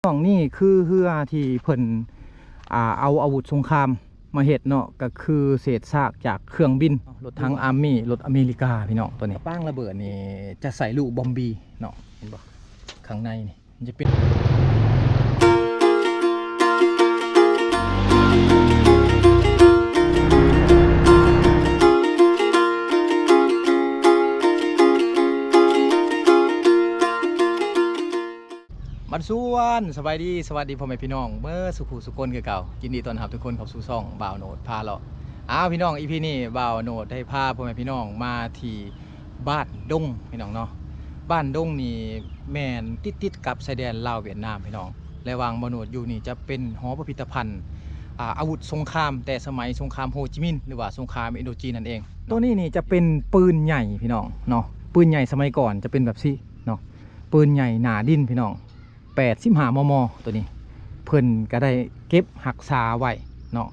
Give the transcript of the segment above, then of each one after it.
ນ້ອງ ນີ້ຄືເຮືອທີ່ເພິ່ນ ອ່າ ເອົາອາວຸດສົງຄາມມາເຮັດເນາະ ກໍຄືເສດຊາກຈາກເຄື່ອງບິນ ລົດຖັງອາມີ ລົດອາເມລິກາ ພີ່ນ້ອງ. ຕົວນີ້ປາງລະເບີດນີ້ຈະໃສ່ລູກບອມບີເນາະ ເຫັນບໍ່? ຂ້າງໃນນີ້ ມັນຈະເປັນ ບັນຊວນ ສະບາຍດີ ສະຫວັດດີພໍ່ແມ່ພີ່ນ້ອງເບິດສູ່ຜູ້ສູ່ຄົນຄືເກົ່າ. ຍິນດີຕ້ອນຮັບທຸກຄົນເຂົ້າສູ່ຊ່ອງບ່າວໂນດພາເລາະ. ອ້າວ ພີ່ນ້ອງ ອີພີນີ້ບ່າວໂນດໄດ້ພາພໍ່ແມ່ພີ່ນ້ອງມາທີ່ ບ້ານດົງ ພີ່ນ້ອງເນາະ. ບ້ານດົງນີ້ແມ່ນຕິດໆກັບຊາຍແດນລາວຫວຽດນາມ ພີ່ນ້ອງ. ແລະ ຫວ່າງບ່າວໂນດຢູ່ນີ້ຈະເປັນຫໍພິພິທະພັນ ອາ ອາວຸດສົງຄາມ ແຕ່ສະໄໝສົງຄາມໂຮຈິມິນ ຫຼືວ່າສົງຄາມອິນໂດຈີນນັ້ນເອງ. ຕົວນີ້ນີ້ຈະເປັນປືນໃຫຍ່ ພີ່ນ້ອງເນາະ, ປືນໃຫຍ່ສະໄໝກ່ອນຈະເປັນແບບຊີ້ເນາະ, ປືນໃຫຍ່ໜ້າດິນ ພີ່ນ້ອງ. ແປດສິບຫ້າ ມມ ຕົວນີ້ ເພິ່ນກໍໄດ້ເກັບຮັກສາໄວ້ເນາະ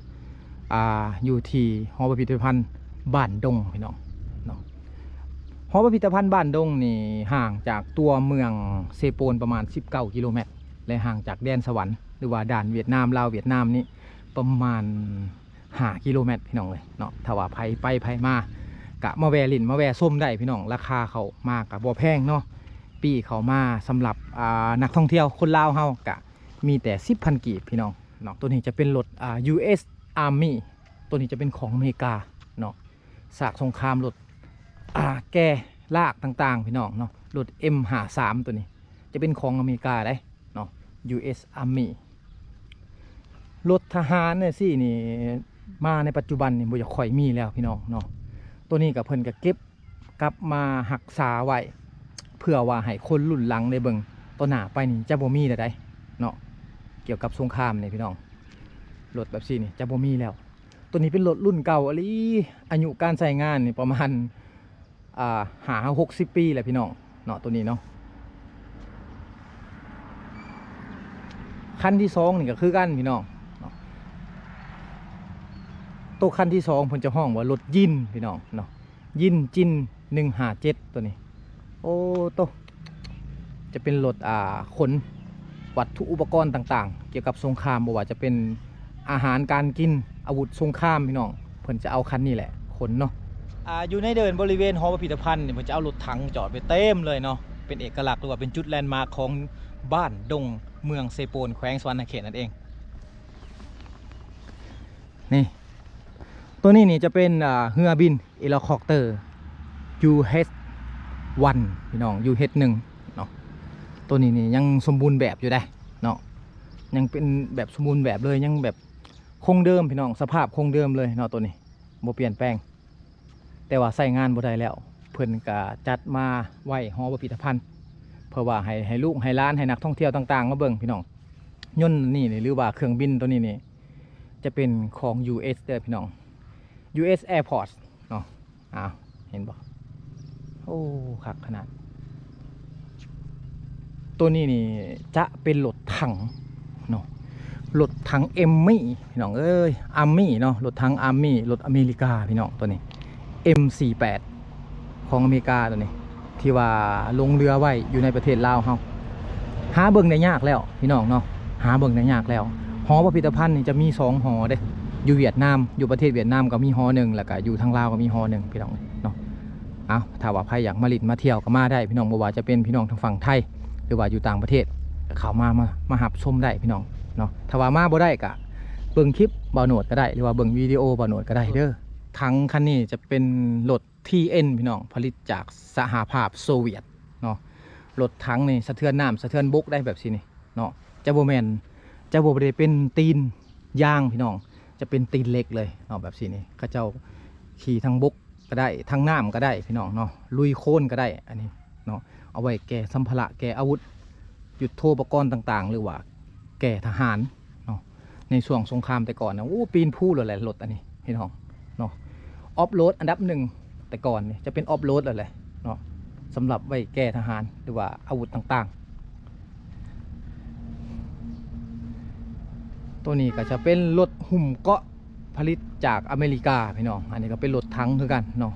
ອ່າ ຢູ່ທີ່ຫໍພິພິທະພັນບ້ານດົງ ພີ່ນ້ອງເນາະ. ຫໍພິພິທະພັນບ້ານດົງນີ້ຫ່າງຈາກຕົວເມືອງເຊໂປນປະມານສິບເກົ້າກິໂລແມັດ ແລະ ຫ່າງຈາກແດນສະຫວັນ ຫຼືວ່າດ່ານຫວຽດນາມ ລາວຫວຽດນາມນີ້ປະມານ ຫ້າກິໂລແມັດ ພີ່ນ້ອງເອີຍເນາະ. ຖ້າວ່າໃຜໄປໃຜມາກະມາແວ່ຫຼິ້ນມາແວ່ຊົມໄດ້ ພີ່ນ້ອງ. ລາຄາເຂົ້າມາກະບໍ່ແພງເນາະ, ປີ້ເຂົ້າມາສຳລັບ ອ່າ ນັກທ່ອງທ່ຽວຄົນລາວເຮົາກະມີແຕ່ສິບພັນກີບ ພີ່ນ້ອງເນາະ. ຕົວນີ້ຈະເປັນລົດ ອ່າ ຢູເອັສ ອາມີ ຕົວນີ້ຈະເປັນຂອງອາເມລິກາເນາະ, ຊາກສົງຄາມລົດ ອ່າ ແກ່ລາກຕ່າງໆ ພີ່ນ້ອງເນາະ. ລົດ ເອັມຫ້າສາມ ຕົວນີ້ຈະເປັນຂອງອາເມລິກາເດ້ ເນາະ ຢູເອັສ ອາມີ. ລົດທະຫານຈັ່ງຊີ້ນີ້ ມາໃນປັດຈຸບັນນີ້ບໍ່ຢາກຄ່ອຍມີແລ້ວ ພີ່ນ້ອງເນາະ. ຕົວນີ້ກໍເພິ່ນກໍເກັບກັບມາຮັກສາໄວ້ ເພື່ອວ່າໃຫ້ຄົນລຸ້ນຫຼັງໄດ້ເບິ່ງ, ຕໍ່ໜ້າໄປນີ້ຈະບໍ່ມີແລ້ວໃດເນາະ. ກ່ຽວກັບສົງຄາມນີ້ ພີ່ນ້ອງ, ລົດແບບຊີ້ນີ້ຈະບໍ່ມີແລ້ວ. ຕົວນີ້ເປັນລົດລຸ້ນເກົ່າອີ່ຫຼີ, ອາຍຸການໃຊ້ງານນີ້ປະມານ ອ່າ ຫ້າຫົກສິບປີແລ້ວ ພີ່ນ້ອງເນາະ. ຕົວນີ້ເນາະ ຄັນທີສອງນີ້ກໍຄືກັນ ພີ່ນ້ອງເນາະ. ໂຕຄັນທີສອງເພິ່ນຈະຮ້ອງວ່າລົດຢິນ ພີ່ນ້ອງເນາະ, ຢິນຈິນ ໜຶ່ງຫ້າເຈັດ ຕົວນີ້. ໂອ້ໂຕ ຈະເປັນລົດ ອ່າ ຂົນວັດຖຸອຸປະກອນຕ່າງໆ ກ່ຽວກັບສົງຄາມ, ບໍ່ວ່າຈະເປັນອາຫານການກິນ, ອາວຸດສົງຄາມ ພີ່ນ້ອງ, ເພິ່ນຈະເອົາຄັນນີ້ແຫຼະຂົນເນາະ. ອ່າ ຢູ່ໃນເດີ່ນບໍລິເວນຫໍພິພິທະພັນນີ້ ເພິ່ນຈະເອົາລົດຖັງຈອດໄວ້ເຕັມເລີຍເນາະ, ເປັນເອກະລັກ ຫຼືວ່າເປັນຈຸດແລນມາກຂອງບ້ານດົງ ເມືອງເຊໂປນ ແຂວງສະຫວັນນະເຂດນັ້ນເອງ. ນີ້ ຕົວນີ້ນີ້ຈະເປັນ ອ່າ ເຮືອບິນເຮລິຄອບເຕີ ຢູເອັດວັນ ພີ່ນ້ອງ, ຢູເອັດໜຶ່ງເນາະ. ຕົວນີ້ນີ້ຍັງສົມບູນແບບຢູ່ເດ້ເນາະ, ຍັງເປັນແບບສົມບູນແບບເລີຍ, ຍັງແບບຄົງເດີມ ພີ່ນ້ອງ, ສະພາບຄົງເດີມເລີຍເນາະ. ຕົວນີ້ບໍ່ປ່ຽນແປງ. ແຕ່ວ່າໃຊ້ງານບໍ່ໄດ້ແລ້ວ, ເພິ່ນກະຈັດມາໄວ້ຫໍພິພິທະພັນ ເພື່ອວ່າໃຫ້ ໃຫ້ລູກໃຫ້ຫຼານ ໃຫ້ນັກທ່ອງທ່ຽວຕ່າງໆມາເບິ່ງ ພີ່ນ້ອງ. ຍົນນີ້ນີ້ ຫຼືວ່າເຄື່ອງບິນຕົວນີ້ນີ້ ຈະເປັນຂອງ ຢູເອັດ ເດີພີ່ນ້ອງ, ຢູເອັດ ແອພອດເນາະ. ອ້າວ ເຫັນບໍ່? ໂອ້ ຄັກຂະໜາດ. ຕົວນີ້ນີ້ຈະເປັນລົດຖັງເນາະ, ລົດຖັງເອັມມີ ພີ່ນ້ອງເອີຍ, ອາມີເນາະ, ລົດຖັງອາມີ ລົດອາເມລິກາ ພີ່ນ້ອງ. ຕົວນີ້ ເອັມສີ່ແປດ ຂອງອາເມລິກາ ຕົວນີ້ ທີ່ວ່າລົງເຮືອໄວ້ຢູ່ໃນປະເທດລາວເຮົາ. ຫາເບິ່ງໄດ້ຍາກແລ້ວ ພີ່ນ້ອງເນາະ, ຫາເບິ່ງໄດ້ຍາກແລ້ວ. ຫໍພິພິທະພັນນີ້ຈະມີສອງຫໍເດ້, ຢູ່ຫວຽດນາມ, ຢູ່ປະເທດຫວຽດນາມກໍມີຫໍໜຶ່ງ, ແລ້ວກໍຢູ່ທາງລາວກໍມີຫໍໜຶ່ງ ພີ່ນ້ອງເນາະ. ເອົາ ຖ້າວ່າໃຜຢາກມາຫຼິ້ນມາທ່ຽວກໍມາໄດ້ ພີ່ນ້ອງ, ບໍ່ວ່າຈະເປັນພີ່ນ້ອງທາງຝັ່ງໄທ ຫຼືວ່າຢູ່ຕ່າງປະເທດ ກໍເຂົ້າມາ ມາ ມາຮັບຊົມໄດ້ ພີ່ນ້ອງເນາະ. ຖ້າວ່າມາບໍ່ໄດ້ກໍເບິ່ງຄລິບບ່າວໂນດກໍໄດ້ ຫຼືວ່າເບິ່ງວິດີໂອບ່າວໂນດກໍໄດ້ເດີ. ຖັງຄັນນີ້ຈະເປັນລົດ ທີເອັນ ພີ່ນ້ອງ, ຜະລິດຈາກສະຫະພາບໂຊວຽດເນາະ. ລົດຖັງນີ້ສະເທືອນນ້ຳສະເທືອນບົກໄດ້ແບບຊີ້ນີ້ເນາະ, ຈະບໍ່ແມ່ນ ຈະບໍ່ໄດ້ເປັນຕີນຢາງ ພີ່ນ້ອງ, ຈະເປັນຕີນເຫຼັກເລີຍເນາະ. ແບບຊີ້ນີ້ ເຂົາເຈົ້າຂີ່ທາງບົກກໍໄດ້ ທາງນ້ຳກໍໄດ້ ພີ່ນ້ອງເນາະ, ລຸຍໂຄນກໍໄດ້ ອັນນີ້ເນາະ. ເອົາໄວ້ແກ່ສຳພາລະ ແກ່ອາວຸດ ຍຸດໂທປະກອນຕ່າງໆ ຫຼືວ່າແກ່ທະຫານເນາະ. ໃນຊ່ວງສົງຄາມແຕ່ກ່ອນນະ ໂອ້ ປີນພູໂລດແຫຼະລົດອັນນີ້ ພີ່ນ້ອງເນາະ. ອອຟໂລດອັນດັບໜຶ່ງ ແຕ່ກ່ອນນີ້ຈະເປັນອອຟໂລດແລ້ວແຫຼະເນາະ, ສຳລັບໄວ້ແກ່ທະຫານ ຫຼືວ່າອາວຸດຕ່າງໆ. ໂຕນີ້ກໍຈະເປັນລົດຫຸ້ມເກາະ ຜະລິດຈາກອາເມລິກາ ພີ່ນ້ອງ. ອັນນີ້ກໍເປັນລົດຖັງຄືກັນເນາະ,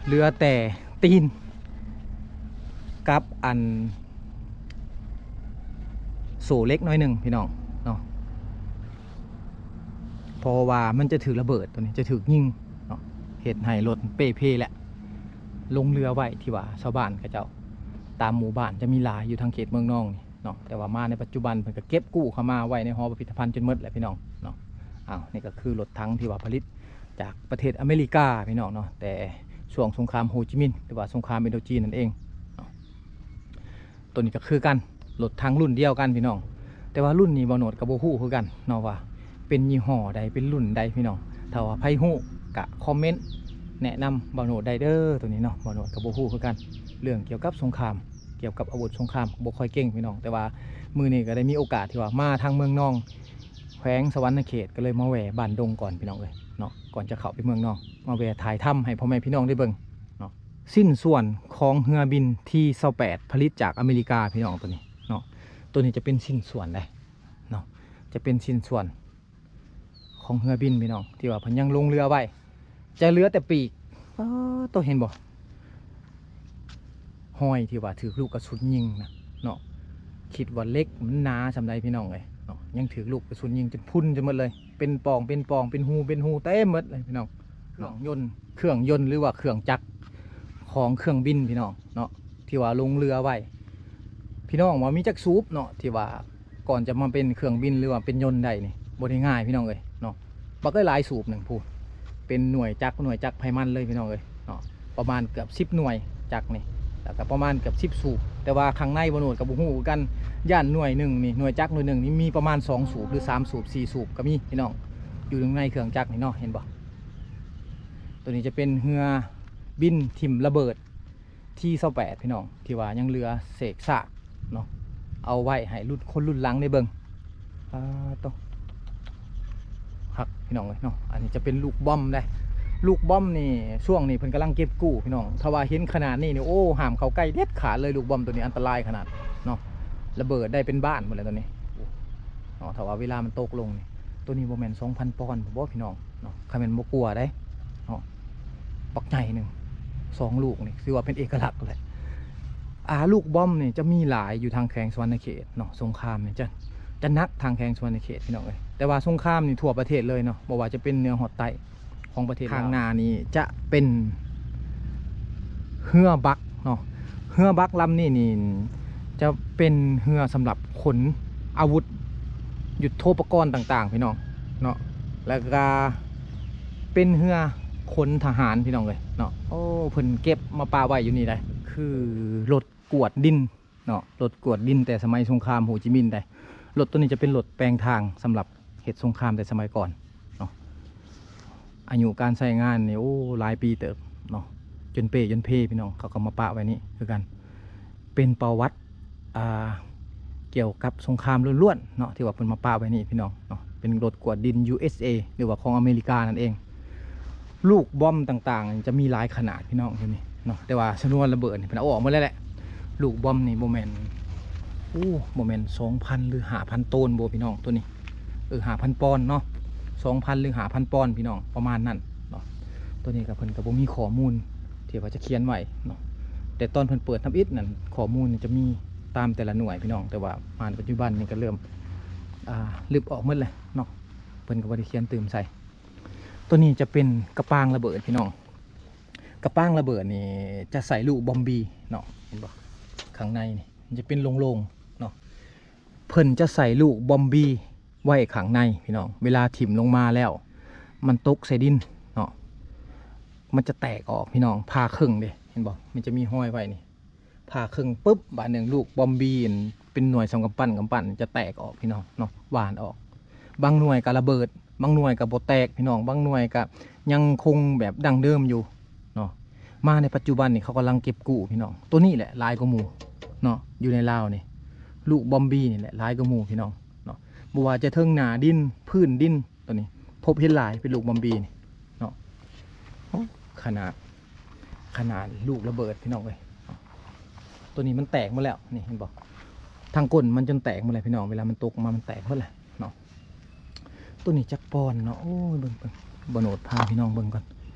ເຫຼືອແຕ່ຕີນກັບອັນ ໂສ້ເຫຼັກໜ້ອຍໜຶ່ງພີ່ນ້ອງເນາະ ເພາະວ່າມັນຈະຖືກລະເບີດ ໂຕນີ້ຈະຖືກຍິງເນາະ ເຮັດໃຫ້ລົດເປ່ເພແຫຼະ. ລົງເຮືອໄວ້ທີ່ວ່າຊາວບ້ານເຂົາເຈົ້າ ຕາມໝູ່ບ້ານຈະມີຫຼາຍຢູ່ທາງເຂດເມືອງນອງນີ້ເນາະ ແຕ່ວ່າມາໃນປັດຈຸບັນເພິ່ນກໍເກັບກູ້ເຂົ້າມາໄວ້ໃນຫໍພິພິທະພັນຈົນໝົດແຫຼະພີ່ນ້ອງເນາະ. ອ້າວ ນີ້ກໍຄືລົດຖັງທີ່ວ່າຜະລິດຈາກປະເທດອາເມລິກາພີ່ນ້ອງເນາະ ແຕ່ຊ່ວງສົງຄາມໂຮຈິມິນ ຫຼືວ່າສົງຄາມອິນໂດຈີນນັ້ນເອງເນາະ. ໂຕນີ້ກໍຄືກັນ ລົດຖັງລຸ້ນດຽວກັນພີ່ນ້ອງ ແຕ່ວ່າລຸ້ນນີ້ບ່າວໂນດກໍບໍ່ຮູ້ຄືກັນເນາະ ວ່າເປັນຍີ່ຫໍ້ໃດ ເປັນລຸ້ນໃດພີ່ນ້ອງ. ຖ້າວ່າໃຜຮູ້ກໍຄອມເມັນແນະນຳບ່າວໂນດໄດ້ເດີ ໂຕນີ້ເນາະ ບ່າວໂນດກໍບໍ່ຮູ້ຄືກັນ ເລື່ອງກ່ຽວກັບສົງຄາມ ກ່ຽວກັບອາວຸດສົງຄາມກໍບໍ່ຄ່ອຍເກັ່ງພີ່ນ້ອງ. ແຕ່ວ່າມື້ນີ້ກໍໄດ້ມີໂອກາດທີ່ວ່າມາທາງເມືອງນອງ ແຂວງສະຫວັນນະເຂດ ກໍເລີຍມາແວ່ບ້ານດົງກ່ອນພີ່ນ້ອງເອີຍເນາະ ກ່ອນຈະເຂົ້າໄປເມືອງນອງ ມາແວ່ຖ່າຍທຳໃຫ້ພໍ່ແມ່ພີ່ນ້ອງໄດ້ເບິ່ງເນາະ. ຊິ້ນສ່ວນຂອງເຮືອບິນທີຊາວແປດ ຜະລິດຈາກອາເມລິກາພີ່ນ້ອງ ໂຕນີ້ເນາະ ໂຕນີ້ຈະເປັນຊິ້ນສ່ວນໃດເນາະ ຈະເປັນຊິ້ນສ່ວນຂອງເຮືອບິນພີ່ນ້ອງ ທີ່ວ່າເພິ່ນຍັງລົງເຮືອໄວ້ ຈະເຫຼືອແຕ່ປີກ. ປາດໂຕ ເຫັນບໍ່ ຮອຍທີ່ວ່າຖືກລູກກະສຸນຍິງນະເນາະ ຄິດວ່າເຫຼັກມັນໜາສ່ຳໃດພີ່ນ້ອງເອີຍເນາະ ຍັງຖືກລູກກະສຸນຍິງຈົນພຸ່ນຈົນໝົດເລີຍ ເປັນປ່ອງເປັນປ່ອງ ເປັນຮູເປັນຮູເຕັມໝົດເລີຍພີ່ນ້ອງ. ເຄື່ອງຍົນ ເຄື່ອງຍົນ ຫຼືວ່າເຄື່ອງຈັກຂອງເຄື່ອງບິນພີ່ນ້ອງເນາະ ທີ່ວ່າລົງເຮືອໄວ້ ພີ່ນ້ອງວ່າມີຈັກສູບເນາະ ທີ່ວ່າ ກ່ອນຈະມາເປັນເຄື່ອງບິນ ຫຼືວ່າເປັນຍົນໄດ້ນີ້ ບໍ່ໄດ້ງ່າຍພີ່ນ້ອງເອີຍເນາະ. ບັກຫຼາຍໆສູບໜຶ່ງພຸ້ນ ເປັນໜ່ວຍຈັກ ໜ່ວຍຈັກໄພມັນເລີຍພີ່ນ້ອງເອີຍເນາະ ປະມານເກືອບສິບໜ່ວຍຈັກນີ້ ແລ້ວກໍປະມານເກືອບສິບສູບ. ແຕ່ວ່າຂ້າງໃນບໍ່ໂນດກໍບໍ່ຮູ້ຄືກັນ ຢ້ານໜ່ວຍໜຶ່ງນີ້ ໜ່ວຍຈັກໜ່ວຍໜຶ່ງນີ້ມີປະມານສອງສູບ ຫຼືສາມສູບ ສີ່ສູບກໍມີພີ່ນ້ອງ ຢູ່ໃນເຄື່ອງຈັກນີ້ເນາະ ເຫັນບໍ່? ໂຕນີ້ຈະເປັນເຮືອບິນຖິ້ມລະເບີດ ທີຊາວແປດ ພີ່ນ້ອງ ທີ່ວ່າຍັງເຫຼືອເສກຊາກເນາະ ເອົາໄວ້ໃຫ້ລຸ້ນ ຄົນລຸ້ນຫຼັງໄດ້ເບິ່ງ. ປາດໂຕ ຄັກພີ່ນ້ອງເອີຍເນາະ. ອັນນີ້ຈະເປັນລູກບອມເດ້ ລູກບອມນີ້ ຊ່ວງນີ້ເພິ່ນກຳລັງເກັບກູ້ພີ່ນ້ອງ. ຖ້າວ່າເຫັນຂະໜາດນີ້ນີ້ ໂອ້ ຫ້າມເຂົ້າໃກ້ເດັດຂາດເລີຍ ລູກບອມໂຕນີ້ອັນຕະລາຍຂະໜາດເນາະ ລະເບີດໄດ້ເປັນບ້ານພຸ້ນແຫຼະໂຕນີ້ເນາະ. ຖ້າວ່າເວລາມັນຕົກລົງນີ້ ໂຕນີ້ບໍ່ແມ່ນສອງພັນປອນບໍ່ພີ່ນ້ອງເນາະ ຄັນແມ່ນບໍ່ກວ່າເດ້ເນາະ. ບັກໃຫຍ່ໜຶ່ງ ສອງລູກນີ້ ຖືວ່າເປັນເອກະລັກແຫຼະ. ອ່າ ລູກບອມນີ້ຈະມີຫຼາຍຢູ່ທາງແຂວງສະຫວັນນະເຂດເນາະ ສົງຄາມນີ້ຈະ ຈະໜັກທາງແຂວງສະຫວັນນະເຂດພີ່ນ້ອງເອີຍ. ແຕ່ວ່າສົງຄາມນີ້ທົ່ວປະເທດເລີຍເນາະ ບໍ່ວ່າຈະເປັນເໜືອຮອດໃຕ້ຂອງປະເທດລາວ. ຂ້າງໜ້ານີ້ຈະເປັນເຮືອບັກເນາະ ເຮືອບັກລຳນີ້ນີ້ຈະເປັນເຮືອສຳລັບຂົນອາວຸດ ຍຸດໂທປະກອນຕ່າງໆ ພີ່ນ້ອງເນາະ ແລ້ວກະເປັນເຮືອຂົນທະຫານພີ່ນ້ອງເອີຍເນາະ. ໂອ້ ເພິ່ນເກັບມາປະໄວ້ຢູ່ນີ້ໄດ໋ ຄືລົດກວດດິນເນາະ ລົດກວດດິນແຕ່ສະໄໝສົງຄາມໂຮຈິມິນໄດ໋. ລົດໂຕນີ້ຈະເປັນລົດແປງທາງສຳລັບເຮັດສົງຄາມແຕ່ສະໄໝກ່ອນເນາະ. ອາຍຸການໃຊ້ງານນີ້ ໂອ້ ຫຼາຍປີເຕີບເນາະ ຈົນເປ້ຈົນເພພີ່ນ້ອງ. ເຂົາກໍມາປະໄວ້ນີ້ຄືກັນ ເປັນປະຫວັດ ອ່າ ກ່ຽວກັບສົງຄາມລ້ວນໆເນາະ ທີ່ວ່າເພິ່ນມາປະໄວ້ນີ້ພີ່ນ້ອງເນາະ. ເປັນລົດກວດດິນ ຢູເອສເອ ຫຼືວ່າຂອງອາເມລິການັ້ນເອງ. ລູກບອມຕ່າງໆຈະມີຫຼາຍຂະໜາດພີ່ນ້ອງຢູ່ນີ້ເນາະ ແຕ່ວ່າຊະນວນລະເບີດນີ້ເພິ່ນເອົາອອກໝົດແລ້ວແຫຼະ. ລູກບອມນີ້ບໍ່ແມ່ນ ໂອ້ ບໍ່ແມ່ນສອງພັນ ຫຼື ຫ້າພັນໂຕນບໍ່ພີ່ນ້ອງ ໂຕນີ້ ເອີ ຫ້າພັນປອນເນາະ ສອງພັນ ຫຼື ຫ້າພັນປອນພີ່ນ້ອງ ປະມານນັ້ນເນາະ. ໂຕນີ້ກໍເພິ່ນກໍບໍ່ມີຂໍ້ມູນທີ່ວ່າຈະຂຽນໄວ້ເນາະ ແຕ່ຕອນເພິ່ນເປີດທຳອິດນັ້ນ ຂໍ້ມູນຈະມີຕາມແຕ່ລະໜ່ວຍພີ່ນ້ອງ ແຕ່ວ່າມາປັດຈຸບັນນີ້ກໍເລີ່ມ ອ່າ ລຶບອອກໝົດແລ້ວເນາະ ເພິ່ນກໍບໍ່ໄດ້ຂຽນຕື່ມໃສ່. ໂຕນີ້ຈະເປັນກະປາງລະເບີດພີ່ນ້ອງ ກະປາງລະເບີດນີ້ຈະໃສ່ລູກບອມບີເນາະ ເຫັນບໍ່ ຂ້າງໃນນີ້ມັນຈະເປັນໂລ່ງໆເນາະ. ເພິ່ນຈະໃສ່ລູກບອມບີໄວ້ຂ້າງໃນພີ່ນ້ອງ ເວລາຖິ້ມລົງມາແລ້ວ ມັນຕົກໃສ່ດິນເນາະ ມັນຈະແຕກອອກພີ່ນ້ອງ ຜ່າເຄິ່ງເດ້ ເຫັນບໍ່ ມັນຈະມີຮອຍໄວ້ນີ້ ຜ່າເຄິ່ງປຶບ ບາດໜຶ່ງລູກບອມບີອັນເປັນໜ່ວຍສ່ຳກຳປັ້ນກຳປັ້ນຈະແຕກອອກພີ່ນ້ອງເນາະ ຫວ່ານອອກ. ບາງໜ່ວຍກໍລະເບີດ ບາງໜ່ວຍກໍບໍ່ແຕກພີ່ນ້ອງ ບາງໜ່ວຍກໍຍັງຄົງແບບດັ້ງເດີມຢູ່ເນາະ. ມາໃນປັດຈຸບັນນີ້ເຂົາກຳລັງເກັບກູ້ພີ່ນ້ອງ ໂຕນີ້ແຫຼະຫຼາຍກວ່າໝູ່ເນາະ ຢູ່ໃນລາວນີ້ ລູກບອມບີນີ້ແຫຼະຫຼາຍກວ່າໝູ່ພີ່ນ້ອງເນາະ. ບໍ່ວ່າຈະເທິງໜ້າດິນ ພື້ນດິນ ໂຕນີ້ພົບເຫັນຫຼາຍ ເປັນລູກບອມບີນີ້ເນາະ. ໂອ້ ຂະໜາດ ຂະໜາດລູກລະເບີດພີ່ນ້ອງເອີຍ ໂຕນີ້ມັນແຕກໝົດແລ້ວ ນີ້ເຫັນບໍ່ ທາງກົ້ນມັນຈົນແຕກໝົດແລ້ວພີ່ນ້ອງ ເວລາມັນຕົກມາມັນແຕກໝົດແລ້ວເນາະ. ໂຕນີ້ຈັກປອນເນາະ ໂອ້ຍ ເບິ່ງ ເບິ່ງ ບ່າວໂນດພາພີ່ນ້ອງເບິ່ງກ່ອນ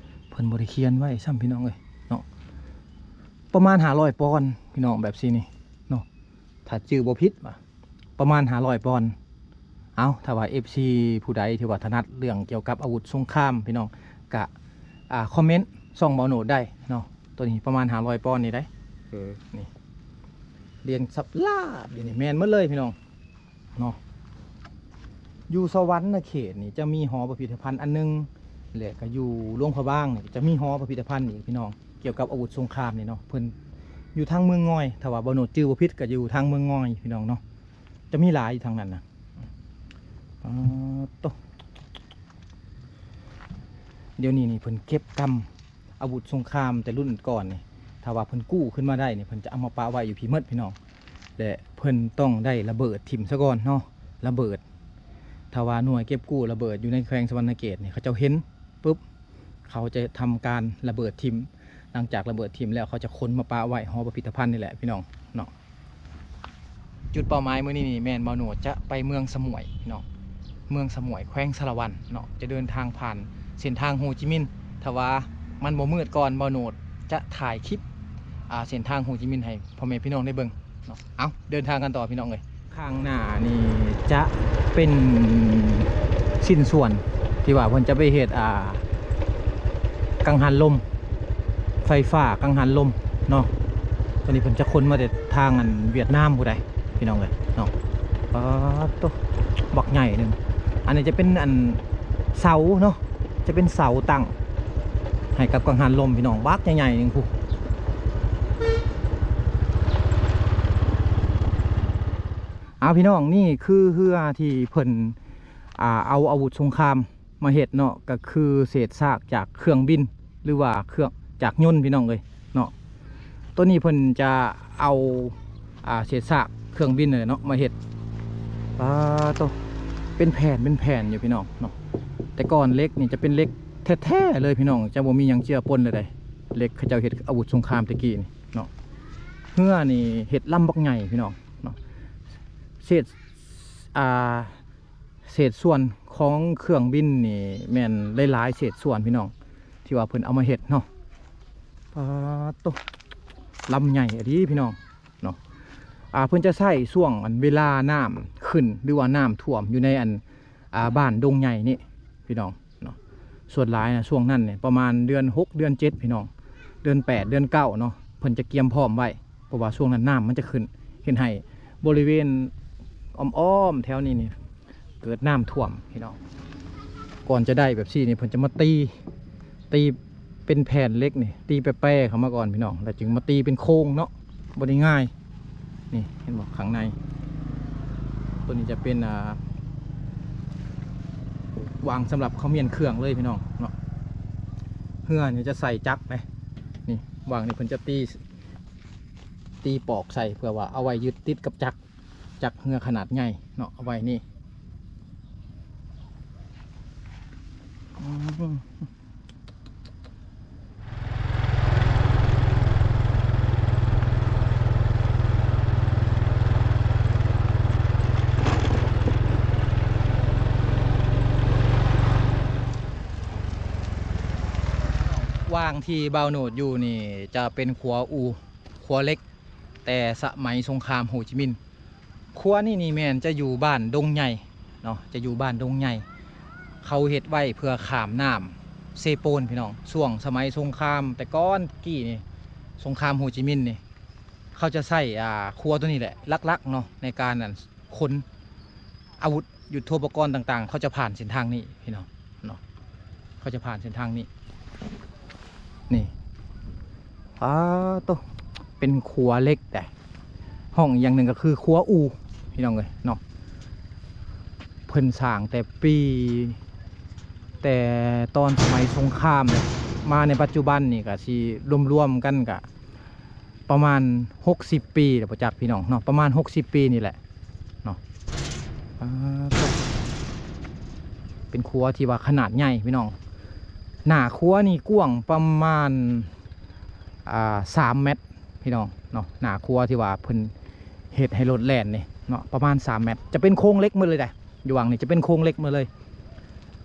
ເພິ່ນບໍ່ໄດ້ຂຽນໄວ້ຊ້ຳພີ່ນ້ອງເອີຍເນາະ. ປະມານຫ້າຮ້ອຍປອນພີ່ນ້ອງ ແບບຊີ້ນີ້ເນາະ ຖ້າຈື່ບໍ່ຜິດວ່າ ປະມານຫ້າຮ້ອຍປອນ. ເອົາ ຖ້າວ່າເອັຟຊີຜູ້ໃດທີ່ວ່າຖະໜັດເລື່ອງກ່ຽວກັບອາວຸດສົງຄາມ ພີ່ນ້ອງ ກະ ອ່າ ຄອມເມັນຊ່ອງເບົາໂນດໄດ້ເນາະ. ໂຕນີ້ປະມານຫ້າຮ້ອຍປອນນີ້ໄດ໋. ເອີ ນີ້ລຽງສັບລາບຢູ່ນີ້ ແມ່ນໝົດເລີຍ ພີ່ນ້ອງເນາະ. ຢູ່ສະຫວັນນະເຂດນີ້ຈະມີຫໍພິພິທະພັນອັນໜຶ່ງ ແລະ ກະຢູ່ຫຼວງພະບາງນີ້ຈະມີຫໍພິພິທະພັນອີກ ພີ່ນ້ອງ ກ່ຽວກັບອາວຸດສົງຄາມນີ້ເນາະ. ເພິ່ນຢູ່ທາງເມືອງງອຍ ຖ້າວ່າເບົາໂນດຈື່ບໍ່ຜິດ ກະຢູ່ທາງເມືອງງອຍ ພີ່ນ້ອງເນາະ. ຈະມີຫຼາຍຢູ່ທາງນັ້ນນະ. ປາດໂຕ ດຽວນີ້ນີ້ເພິ່ນເກັບກຳອາວຸດສົງຄາມແຕ່ລຸ້ນກ່ອນນີ້ ຖ້າວ່າເພິ່ນກູ້ຂຶ້ນມາໄດ້ນີ້ ເພິ່ນຈະເອົາມາປະໄວ້ຢູ່ພີ້ໝົດ ພີ່ນ້ອງ ແລະ ເພິ່ນຕ້ອງໄດ້ລະເບີດຖິ້ມຊະກ່ອນເນາະ. ລະເບີດ ຖ້າວ່າໜ່ວຍເກັບກູ້ລະເບີດຢູ່ໃນແຂວງສະຫວັນນະເຂດນີ້ ເຂົາເຈົ້າເຫັນປຶບ ເຂົາຈະທຳການລະເບີດຖິ້ມ. ຫຼັງຈາກລະເບີດຖິ້ມແລ້ວ ເຂົາຈະຂົນມາປະໄວ້ຫໍພິພິທະພັນນີ້ແຫຼະ ພີ່ນ້ອງເນາະ. ຈຸດເປົ້າໝາຍມື້ນີ້ນີ້ແມ່ນເບົາໂນດຈະໄປເມືອງສະໝວຍເນາະ, ເມືອງສະໝວຍ ແຂວງສາລະວັນເນາະ, ຈະເດີນທາງຜ່ານເສັ້ນທາງໂຮຈິມິນ. ຖ້າວ່າມັນບໍ່ມືດກ່ອນ ເບົາໂນດຈະຖ່າຍຄລິບ ອ່າ ເສັ້ນທາງໂຮຈິມິນໃຫ້ພໍ່ແມ່ພີ່ນ້ອງໄດ້ເບິ່ງເນາະ. ເອົ້າ ເດີນທາງກັນຕໍ່ ພີ່ນ້ອງເອີຍ. ຂ້າງໜ້ານີ້ຈະເປັນຊິ້ນສ່ວນທີ່ວ່າເພິ່ນຈະໄປເຮັດ ອ່າ ກັງຫັນລົມ ໄຟຟ້າກັງຫັນລົມເນາະ. ໂຕນີ້ເພິ່ນຈະຂົນມາແຕ່ທາງອັນຫວຽດນາມພຸ້ນໃດ໋ ພີ່ນ້ອງເອີຍເນາະ. ປາດໂຕ ບັກໃຫຍ່ໜຶ່ງ. ອັນນີ້ຈະເປັນອັນເສົາເນາະ, ຈະເປັນເສົາຕັ້ງໃຫ້ກັບກັງຫັນລົມ ພີ່ນ້ອງ, ບັກໃຫຍ່ໆໜຶ່ງພຸ້ນ. ເອົາ ພີ່ນ້ອງ, ນີ້ຄືເຮືອທີ່ເພິ່ນ ອ່າ ເອົາອາວຸດສົງຄາມມາເຮັດເນາະ, ກໍຄືເສດຊາກຈາກເຄື່ອງບິນ ຫຼືວ່າເຄື່ອງ ຈາກຍົນ ພີ່ນ້ອງເອີຍເນາະ. ໂຕນີ້ເພິ່ນຈະເອົາ ອ່າ ເສດຊາກເຄື່ອງບິນນັ້ນແຫຼະເນາະ ມາເຮັດ. ປາດໂຕ ເປັນແຜ່ນ ເປັນແຜ່ນຢູ່ ພີ່ນ້ອງເນາະ. ແຕ່ກ່ອນເຫຼັກນີ້ຈະເປັນເຫຼັກແທ້ໆເລີຍ ພີ່ນ້ອງ, ຈະບໍ່ມີຫຍັງເຈືອປົນເລີຍໃດ໋. ເຫຼັກເຂົາເຈົ້າເຮັດອາວຸດສົງຄາມແຕ່ກີ້ນີ້ເນາະ. ເຮືອນີ້ເຮັດລຳບັກໃຫຍ່ ພີ່ນ້ອງເນາະ. ເສດ ອ່າ ເສດສ່ວນຂອງເຄື່ອງບິນນີ້ແມ່ນຫຼາຍໆເສດສ່ວນ ພີ່ນ້ອງ, ທີ່ວ່າເພິ່ນເອົາມາເຮັດເນາະ. ປາດໂຕ ລຳໃຫຍ່ອີ່ຫຼີ ພີ່ນ້ອງເນາະ. ອ່າ ເພິ່ນຈະໃຊ້ຊ່ວງອັນເວລານ້ຳຂຶ້ນ ຫຼືວ່ານ້ຳຖ້ວມຢູ່ໃນອັນ ອ່າ ບ້ານດົງໃຫຍ່ນີ້ ພີ່ນ້ອງເນາະ. ສ່ວນຫຼາຍນະ ຊ່ວງນັ້ນນີ້ປະມານເດືອນຫົກ ເດືອນເຈັດ ພີ່ນ້ອງ, ເດືອນແປດ ເດືອນເກົ້າເນາະ ເພິ່ນຈະກຽມພ້ອມໄວ້ ເພາະວ່າຊ່ວງນັ້ນນ້ຳມັນຈະຂຶ້ນ ເຮັດໃຫ້ບໍລິເວນອ້ອມໆແຖວນີ້ນີ້ ເກີດນ້ຳຖ້ວມ ພີ່ນ້ອງ. ກ່ອນຈະໄດ້ແບບຊີ້ນີ້ ເພິ່ນຈະມາຕີ ຕີເປັນແຜ່ນເຫຼັກນີ້ ຕີແປໆເຂົ້າມາກ່ອນ ພີ່ນ້ອງ, ແລ້ວຈຶ່ງມາຕີເປັນໂຄງເນາະ, ບໍ່ໄດ້ງ່າຍ. ນີ້ ເຫັນບໍ່ ຂ້າງໃນ ໂຕນີ້ຈະເປັນ ອ່າ ວາງສຳລັບເຂົ້າມ້ຽນເຄື່ອງເລີຍ ພີ່ນ້ອງເນາະ. ເຮືອນີ້ຈະໃສ່ຈັກເດ້ ນີ້ ວາງນີ້ເພິ່ນຈະຕີ ຕີປອກໃສ່ ເພື່ອວ່າເອົາໄວ້ຍຶດຕິດກັບຈັກ ຈັກເຮືອຂະໜາດໃຫຍ່ເນາະ ເອົາໄວ້ນີ້. ວາງທີ່ບ່າວໂນດຢູ່ນີ້ຈະເປັນຂົວອູ່ ຂົວເຫຼັກ ແຕ່ສະໄໝສົງຄາມໂຮຈິມິນ. ຂົວນີ້ນີ້ແມ່ນຈະຢູ່ບ້ານດົງໃຫຍ່ເນາະ, ຈະຢູ່ບ້ານດົງໃຫຍ່. ເຂົາເຮັດໄວ້ເພື່ອຂ້າມນ້ຳເຊໂປນ ພີ່ນ້ອງ. ຊ່ວງສະໄໝສົງຄາມແຕ່ກ່ອນກີ້ນີ້ ສົງຄາມໂຮຈິມິນນີ້ ເຂົາຈະໃຊ້ ອ່າ ຂົວໂຕນີ້ແຫຼະຫຼັກໆເນາະ ໃນການ ອັນ ຂົນອາວຸດ ຍຸດໂທປະກອນຕ່າງໆ ເຂົາຈະຜ່ານເສັ້ນທາງນີ້ ພີ່ນ້ອງເນາະ, ເຂົາຈະຜ່ານເສັ້ນທາງນີ້. ນີ້ ປາດໂຕ ເປັນຂົວເຫຼັກໄດ໋. ຫ້ອງອີກຢ່າງໜຶ່ງກໍຄືຂົວອູ່ ພີ່ນ້ອງເອີຍເນາະ. ເພິ່ນສ້າງແຕ່ປີ ແຕ່ຕອນສະໄໝສົງຄາມ ມາໃນປັດຈຸບັນນີ້ກໍຊິລວມໆກັນກໍ ປະມານຫົກສິບປີແລ້ວບໍ່ຈັກ ພີ່ນ້ອງເນາະ, ປະມານຫົກສິບປີນີ້ແຫຼະເນາະ. ປາດໂທ້ ເປັນຂົວທີ່ວ່າຂະໜາດໃຫຍ່ ພີ່ນ້ອງ. ໜ້າຂົວນີ້ກວ້າງປະມານ ອ່າ ສາມແມັດ ພີ່ນ້ອງເນາະ. ໜ້າຂົວທີ່ວ່າເພິ່ນເຮັດໃຫ້ລົດແລ່ນນີ້ເນາະ ປະມານສາມແມັດ. ຈະເປັນໂຄງເຫຼັກໝົດເລີຍເດ້ ຢູ່ຫວ່າງນີ້ຈະເປັນໂຄງເຫຼັກໝົດເລີຍ.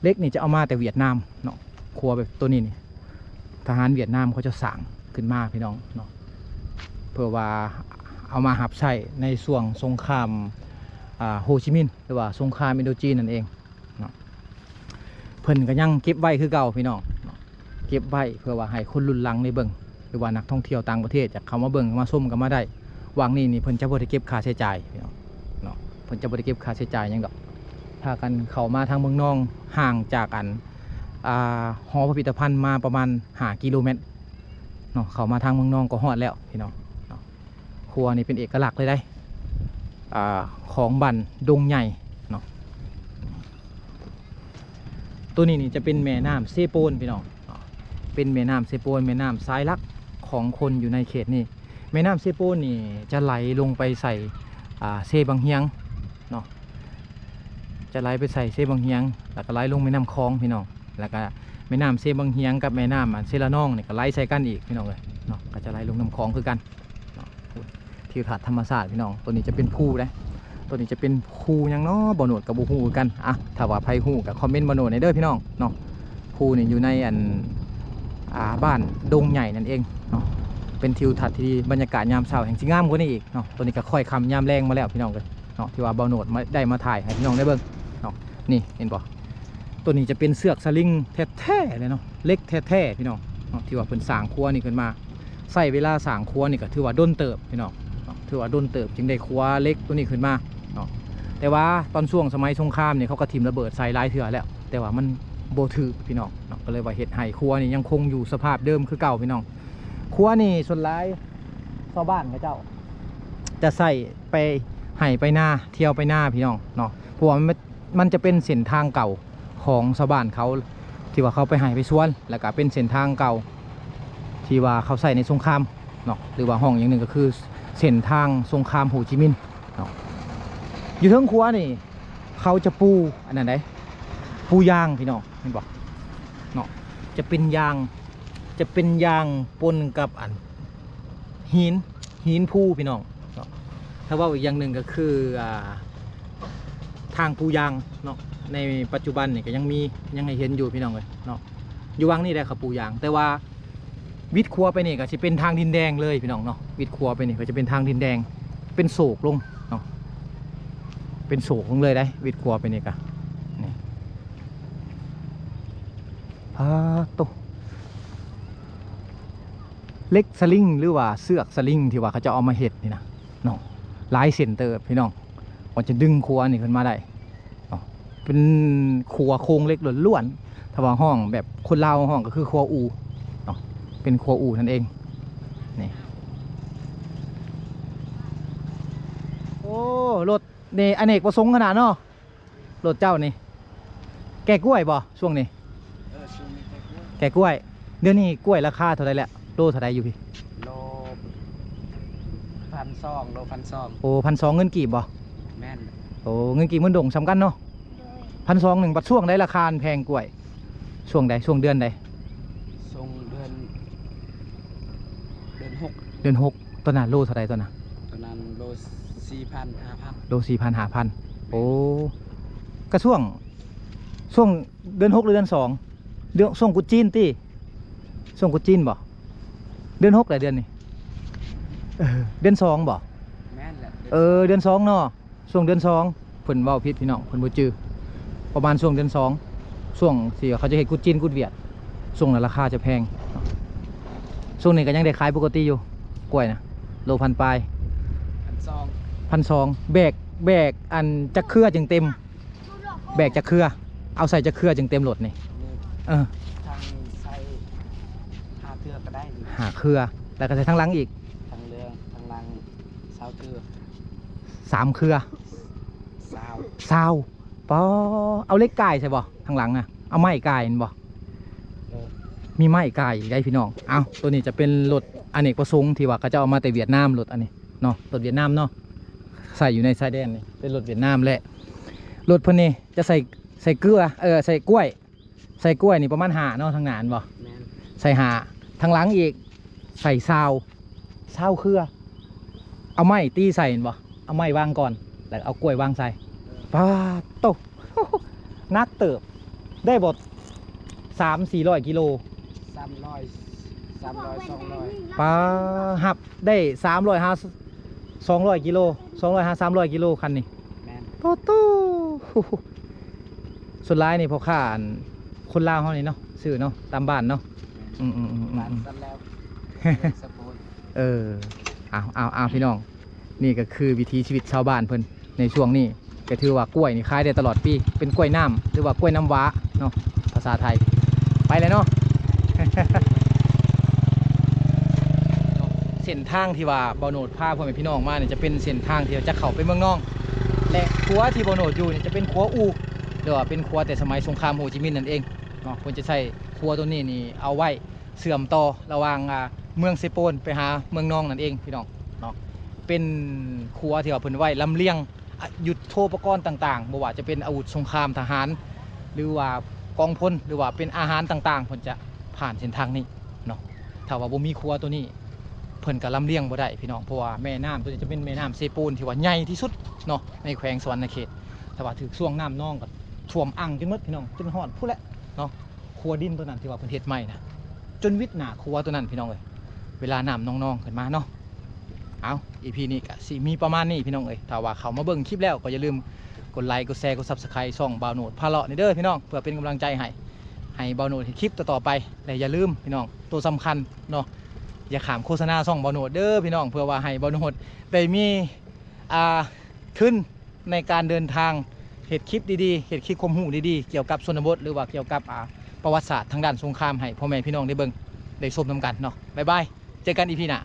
ເຫຼັກນີ້ຈະເອົາມາແຕ່ຫວຽດນາມເນາະ, ຂົວແບບໂຕນີ້ນີ້ ທະຫານຫວຽດນາມເຂົາເຈົ້າສ້າງຂຶ້ນມາ ພີ່ນ້ອງເນາະ, ເພື່ອວ່າເອົາມາຮັບໃຊ້ໃນຊ່ວງສົງຄາມ ອ່າ ໂຮຈິມິນ ຫຼືວ່າສົງຄາມອິນໂດຈີນນັ້ນເອງເນາະ. ເພິ່ນກໍຍັງເກັບໄວ້ຄືເກົ່າພີ່ນ້ອງເນາະ, ເກັບໄວ້ເພື່ອວ່າໃຫ້ຄົນລຸ້ນຫຼັງໄດ້ເບິ່ງ ຫຼືວ່ານັກທ່ອງທ່ຽວຕ່າງປະເທດຢາກເຂົ້າມາເບິ່ງມາຊົມກໍມາໄດ້. ຫວ່າງນີ້ນີ້ເພິ່ນຈະບໍ່ໄດ້ເກັບຄ່າໃຊ້ຈ່າຍພີ່ນ້ອງເນາະ, ເພິ່ນຈະບໍ່ໄດ້ເກັບຄ່າໃຊ້ຈ່າຍຫຍັງດອກ. ພາກັນເຂົ້າມາທາງເມືອງນອງ ຫ່າງຈາກອັນ ອ່າ ຫໍພິພິທະພັນມາປະມານຫ້າກິໂລແມັດເນາະ, ເຂົ້າມາທາງເມືອງນອງກໍຮອດແລ້ວພີ່ນ້ອງເນາະ. ຂົວນີ້ເປັນເອກະລັກເລີຍເດ້ ອ່າ ຂອງບ້ານດົງໃຫຍ່ເນາະ. ໂຕນີ້ນີ້ຈະເປັນແມ່ນ້ຳເຊໂປນພີ່ນ້ອງເນາະ, ເປັນແມ່ນ້ຳເຊໂປນ ແມ່ນ້ຳສາຍຫຼັກຂອງຄົນຢູ່ໃນເຂດນີ້. ແມ່ນ້ຳເຊໂປນນີ້ຈະໄຫຼລົງໄປໃສ່ ອ່າ ເຊບັງຮຽງເນາະ, ຈະໄຫຼໄປໃສ່ເຊບັງຮຽງ ແລ້ວກໍໄຫຼລົງແມ່ນ້ຳຂອງພີ່ນ້ອງ, ແລ້ວກໍແມ່ນ້ຳເຊບັງຮຽງກັບແມ່ນ້ຳອັນເຊລະນອງນີ້ກໍໄຫຼໃສ່ກັນອີກພີ່ນ້ອງເອີຍເນາະ, ກໍຈະໄຫຼລົງນ້ຳຂອງຄືກັນເນາະ. ທິວທັດທຳມະຊາດພີ່ນ້ອງ. ໂຕນີ້ຈະເປັນພູເດ້, ໂຕນີ້ຈະເປັນພູຫຍັງເນາະ ບ່າວໂນດກໍບໍ່ຮູ້ຄືກັນ. ອ່ະ ຖ້າວ່າໃຜຮູ້ກໍຄອມເມັນບ່າວໂນດແດ່ເດີພີ່ນ້ອງເນາະ. ພູນີ້ຢູ່ໃນອັນ ອ່າ ບ້ານດົງໃຫຍ່ນັ້ນເອງເນາະ, ເປັນທິວທັດທີ່ດີ, ບັນຍາກາດຍາມເຊົ້າແຮ່ງຊິງາມກວ່ານີ້ອີກເນາະ. ໂຕນີ້ກໍຄ້ອຍຄ່ຳຍາມແລງມາແລ້ວພີ່ນ້ອງເອີຍເນາະ, ທີ່ວ່າບ່າວໂນດມາ ໄດ້ມາຖ່າຍໃຫ້ພີ່ນ້ອງໄດ້ເບິ່ງເນາະ. ນີ້ເຫັນບໍ່ ໂຕນີ້ຈະເປັນເຊືອກສະລິງແທ້ໆເລີຍເນາະ, ເຫຼັກແທ້ໆພີ່ນ້ອງເນາະ, ທີ່ວ່າເພິ່ນສ້າງຂົວນີ້ຂຶ້ນມາ. ໃຊ້ເວລາສ້າງຂົວນີ້ກໍຖືວ່າດົນເຕີບພີ່ນ້ອງເນາະ, ຖືວ່າດົນເຕີບຈຶ່ງໄດ້ຂົວເຫຼັກໂຕນີ້ຂຶ້ນມາເນາະ. ແຕ່ວ່າຕອນຊ່ວງສະໄໝສົງຄາມນີ້ ເຂົາກໍຖິ້ມລະເບີດໃສ່ຫຼາຍເທື່ອແລ້ວ, ແຕ່ວ່າມັນບໍ່ຖືກພີ່ນ້ອງເນາະ, ກໍເລີຍວ່າເຮັດໃຫ້ຂົວນີ້ຍັງຄົງຢູ່ສະພາບເດີມຄືເກົ່າພີ່ນ້ອງ. ຂົວນີ້ສ່ວນຫຼາຍຊາວບ້ານເຂົາເຈົ້າຈະໃຊ້ໄປໄຮ່ໄປນາ, ທ່ຽວໄປນາພີ່ນ້ອງເນາະ, ເພາະວ່າມັນ ມັນຈະເປັນເສັ້ນທາງເກົ່າຂອງຊາວບ້ານເຂົາ ທີ່ວ່າເຂົາໄປໄຮ່ໄປສວນ, ແລ້ວກະເປັນເສັ້ນທາງເກົ່າທີ່ວ່າເຂົາໃຊ້ໃນສົງຄາມເນາະ, ຫຼືວ່າຮ້ອງຢ່າງໜຶ່ງກໍຄືເສັ້ນທາງສົງຄາມໂຮຈິມິນເນາະ. ຢູ່ເທິງຂົວນີ້ເຂົາຈະປູອັນນັ້ນໃດ໋ ປູຢາງພີ່ນ້ອງ ເຫັນບໍ່ເນາະ, ຈະເປັນຢາງ ຈະເປັນຢາງປົນກັບອັນຫີນ ຫີນພູພີ່ນ້ອງເນາະ. ຖ້າເວົ້າອີກຢ່າງໜຶ່ງກໍຄື ອ່າ ທາງປູຢາງເນາະ, ໃນປັດຈຸບັນນີ້ກໍຍັງມີ ຍັງໃຫ້ເຫັນຢູ່ພີ່ນ້ອງເອີຍເນາະ. ຢູ່ຫວ່າງນີ້ແຫຼະເຂົາປູຢາງ, ແຕ່ວ່າວິດຂົວໄປນີ້ກໍຊິເປັນທາງດິນແດງເລີຍພີ່ນ້ອງເນາະ, ວິດຂົວໄປນີ້ກໍຈະເປັນທາງດິນແດງ ເປັນໂສກລົງເນາະ, ເປັນໂສກລົງເລີຍເດ້. ວິດຂົວໄປນີ້ກໍນີ້ ປາດໂຕ ເຫຼັກສະລິງ ຫຼືວ່າເຊືອກສະລິງທີ່ວ່າເຂົາເຈົ້າເອົາມາເຮັດນີ້ນະເນາະ, ຫຼາຍເສັ້ນເຕີບພີ່ນ້ອງ ກວ່າຈະດຶງຂົວນີ້ຂຶ້ນມາໄດ້ເນາະ. ເປັນຂົວໂຄງເຫຼັກລ້ວນໆ, ຖ້າວ່າຮ້ອງແບບຄົນລາວຮ້ອງກໍຄືຂົວອູເນາະ, ເປັນຂົວອູນັ້ນເອງ. ນີ້ ໂອ້ ລົດນີ້ອະເນກປະສົງຂະໜາດເນາະ. ລົດເຈົ້ານີ້ແກ່ກ້ວຍບໍ່ຊ່ວງນີ້? ເອີ ຊ່ວງນີ້ແກ່ກ້ວຍ ແກ່ກ້ວຍ. ດຽວນີ້ກ້ວຍລາຄາເທົ່າໃດແລ້ວ? ໂລເທົ່າໃດຢູ່ພີ້? ໂລພັນສອງ ໂລພັນສອງ. ໂອ້ ພັນສອງເງິນກີບບໍ່? ແມ່ນ. ໂອ້ ເງິນກີບເງິນດົງສ່ຳກັນເນາະ. ໂດຍ ພັນສອງໜຶ່ງ. ບັດຊ່ວງໃດລາຄາມັນແພງກ້ວຍ? ຊ່ວງໃດ? ຊ່ວງເດືອນໃດ? ຊ່ວງເດືອນ ເດືອນຫົກ ເດືອນຫົກ. ຕອນນັ້ນໂລເທົ່າໃດຕອນນັ້ນ? ຕອນນັ້ນໂລສີ່ພັນ ຫ້າພັນ. ໂລສີ່ພັນ ຫ້າພັນ. ໂອ້ ກະຊ່ວງ ຊ່ວງເດືອນຫົກ ຫຼືເດືອນສອງ? ເດືອນ ຊ່ວງກຸດຈີນຕິ? ຊ່ວງກຸດຈີນບໍ່? ເດືອນຫົກແຫຼະເດືອນນີ້. ເອີ ເດືອນສອງບໍ່? ແມ່ນແຫຼະ. ເອີ ເດືອນສອງເນາະ. ຊ່ວງເດືອນສອງ ເພິ່ນເວົ້າຜິດພີ່ນ້ອງ ເພິ່ນບໍ່ຈື່. ປະມານຊ່ວງເດືອນສອງ ຊ່ວງທີ່ເຂົາຈະເຮັດກຸດຈີນກຸດຫວຽດ ຊ່ວງນັ້ນລາຄາຈະແພງ. ຊ່ວງນີ້ກໍຍັງໄດ້ຂາຍປົກກະຕິຢູ່ ກ້ວຍນະ ໂລພັນປາຍ. ພັນສອງ ພັນສອງ. ແບກ ແບກອັນຈັກເຄືອຈຶ່ງເຕັມ? ແບກຈັກເຄືອ? ເອົາໃສ່ຈັກເຄືອຈຶ່ງເຕັມລົດນີ້? ນີ້ ເອີ ທາງໃສ່ຫ້າເຄືອກໍໄດ້ນີ້ ຫ້າເຄືອ. ແລ້ວກໍໃສ່ທາງຫຼັງອີກ? ທາງເຫຼືອງ ທາງຫຼັງ ຊາວເທື່ອ ສາມເຄືອ ຊາວ ຊາວ. ປາ ເອົາເຫຼັກກ່າຍໃສ່ບໍ່ ທາງຫຼັງນະ? ເອົາໄມ້ກ່າຍແມ່ນບໍ່? ເອີ ມີໄມ້ກ່າຍອີກໄດ໋ພີ່ນ້ອງ. ເອົ້າ ໂຕນີ້ຈະເປັນລົດອະເນກປະສົງທີ່ວ່າເຂົາເຈົ້າເອົາມາແຕ່ຫວຽດນາມ, ລົດອັນນີ້ເນາະ ລົດຫວຽດນາມເນາະ ໃຊ້ຢູ່ໃນຊາຍແດນນີ້ ເປັນລົດຫວຽດນາມ. ແລະ ລົດເພິ່ນນີ້ຈະໃສ່ ໃສ່ເກືອ ເອີ ໃສ່ກ້ວຍ ໃສ່ກ້ວຍນີ້ປະມານຫ້າເນາະ ທາງໜ້າແມ່ນບໍ່? ແມ່ນ. ໃສ່ຫ້າ ທາງຫຼັງອີກໃສ່ຊາວ ຊາວເຄືອ. ເອົາໄມ້ຕີໃສ່ແມ່ນບໍ່? ເອົາໄມ້ວາງກ່ອນ ແລ້ວເອົາກ້ວຍວາງໃສ່. ເອີ ປາດໂຕ ໜັກເຕີບ ໄດ້ບໍ່ ສາມສີ່ຮ້ອຍກິໂລ? ສາມຮ້ອຍ ສາມຮ້ອຍ ສອງຮ້ອຍ. ປາ ຮັບໄດ້ສາມຮ້ອຍຫາສອງຮ້ອຍກິໂລ ສອງຮ້ອຍຫາສາມຮ້ອຍກິໂລຄັນນີ້. ແມ່ນ. ປາໂຕ ສ່ວນຫຼາຍນີ້ພໍ່ຄ້າ ອັນ ຄົນລາວເຮົານີ້ເນາະ ຊື້ເນາະ ຕາມບ້ານເນາະ. ອືມໆໆໆ ບ້ານຊັ້ນແລ້ວ ສະໂປນ. ເອີ ເອົາໆໆ ພີ່ນ້ອງ ນີ້ກໍຄືວິຖີຊີວິດຊາວບ້ານເພິ່ນໃນຊ່ວງນີ້. ກໍຖືວ່າກ້ວຍນີ້ຂາຍໄດ້ຕະຫຼອດປີ ເປັນກ້ວຍນ້ຳ ຫຼືວ່າກ້ວຍນ້ຳຫວ້າເນາະ ພາສາໄທ. ໄປແລ້ວເນາະ. ເສັ້ນທາງທີ່ວ່າບ່າວໂນດພາພໍ່ແມ່ພີ່ນ້ອງມານີ້ ຈະເປັນເສັ້ນທາງທີ່ຈະເຂົ້າໄປເມືອງນອງ ແລະ ຂົວທີ່ບ່າວໂນດຢູ່ນີ້ຈະເປັນຂົວອູ່ ຫຼືວ່າເປັນຂົວແຕ່ສະໄໝສົງຄາມໂຮຈິມິນນັ້ນເອງເນາະ. ເພິ່ນຈະໃຊ້ຂົວໂຕນີ້ນີ້ເອົາໄວ້ເຊື່ອມຕໍ່ລະຫວ່າງ ອ່າ ເມືອງເຊໂປນໄປຫາເມືອງນອງນັ້ນເອງ ພີ່ນ້ອງເນາະ. ເປັນຂົວທີ່ວ່າເພິ່ນໄວ້ລຳລຽງ ອາ ຍຸດໂທປະກອນຕ່າງໆ ບໍ່ວ່າຈະເປັນອາວຸດສົງຄາມທະຫານ ຫຼືວ່າກອງພົນ ຫຼືວ່າເປັນອາຫານຕ່າງໆ ເພິ່ນຈະຜ່ານເສັ້ນທາງນີ້ເນາະ. ຖ້າວ່າບໍ່ມີຂົວໂຕນີ້ ເພິ່ນກໍລຳລຽງບໍ່ໄດ້ ພີ່ນ້ອງ ເພາະວ່າແມ່ນ້ຳໂຕນີ້ຈະເປັນແມ່ນ້ຳເຊໂປນທີ່ວ່າໃຫຍ່ທີ່ສຸດເນາະ ໃນແຂວງສະຫວັນນະເຂດ. ຖ້າວ່າຖືກຊ່ວງນ້ຳນອງກໍຖ້ວມອັ່ງຈົນໝົດ ພີ່ນ້ອງ ຈົນຮອດພຸ້ນແຫຼະເນາະ. ຂົວດິນໂຕນັ້ນທີ່ວ່າເພິ່ນເຮັດໃໝ່ນະ ຈົນວິດໜ້າຂົວໂຕນັ້ນ ພີ່ນ້ອງເອີຍ ເວລານ້ຳນອງໆຂຶ້ນມາເນາະ. ເອົາ ອີພີນີ້ກະຊິມີປະມານນີ້ ພີ່ນ້ອງເອີຍ. ຖ້າວ່າເຂົ້າມາເບິ່ງຄລິບແລ້ວ ກໍຢ່າລືມກົດໄລ ກົດແຊ ກົດ Subscribe ຊ່ອງບ່າວໂນດພາເລາະນີ້ເດີ ພີ່ນ້ອງ ເພື່ອເປັນກຳລັງໃຈໃຫ້ ໃຫ້ບ່າວໂນດເຮັດຄລິບຕໍ່ໆໄປ. ແລະ ຢ່າລືມ ພີ່ນ້ອງ ໂຕສຳຄັນເນາະ ຢ່າຂ້າມໂຄສະນາຊ່ອງບ່າວໂນດເດີ ພີ່ນ້ອງ ເພື່ອວ່າໃຫ້ບ່າວໂນດໄດ້ມີ ອ່າ ທຶນ ໃນການເດີນທາງ ເຮັດຄລິບດີໆ ເຮັດຄລິບຄວາມຮູ້ດີໆ ກ່ຽວກັບຊົນນະບົດ ຫຼືວ່າກ່ຽວກັບ ອ່າ ປະຫວັດສາດທາງດ້ານສົງຄາມ ໃຫ້ພໍ່ແມ່ພີ່ນ້ອງໄດ້ເບິ່ງໄດ້ຊົມນຳກັນເນາະ. ບາຍບາຍ ເຈີກັນອີພີໜ້າ.